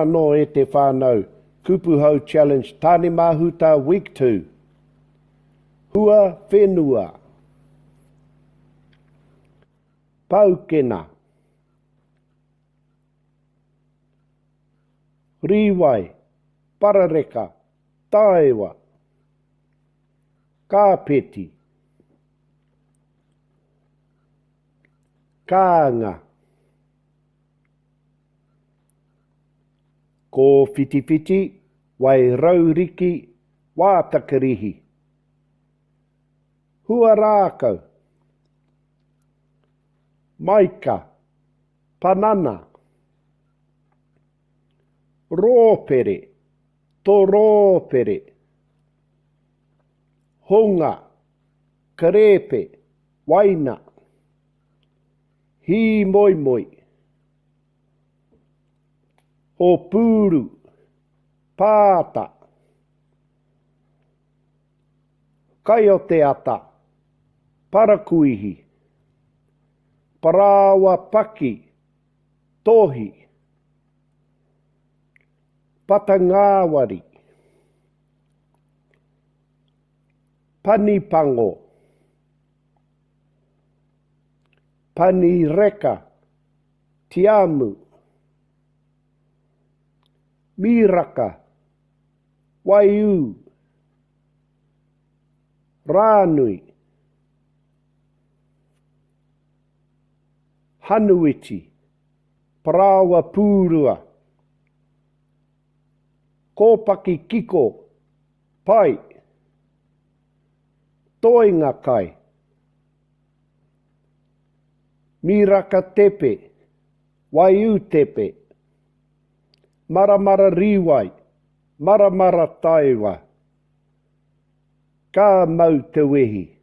Anō e te whānau, Kupu Hou Challenge Tāne Māhuta Week 2. Hua whenua. Paukena. Rīwai, parareka, taewa. Kāpeti. Kānga. Kōwhitiwhiti, Wairauriki, Wātakirihi. Huarākau. Maika. Panana. Rōpere. Torōpere. Honga. Karēpe. Waina. Hīmoimoi. Hōpūru. Pāta. Kai o te ata. Parakuihi. Parāoa paki. Tohi. Pata ngāwari. Pani pango. Pani reka. Tiamu. Miraka. Waiū. Rānui. Hanuiti. Parāoa pūrua. Kōpaki kiko. Pai. Toenga kai. Miraka tepe. Waiū tepe. Maramara rīwai. Maramara taewa. Ka mau te wehi.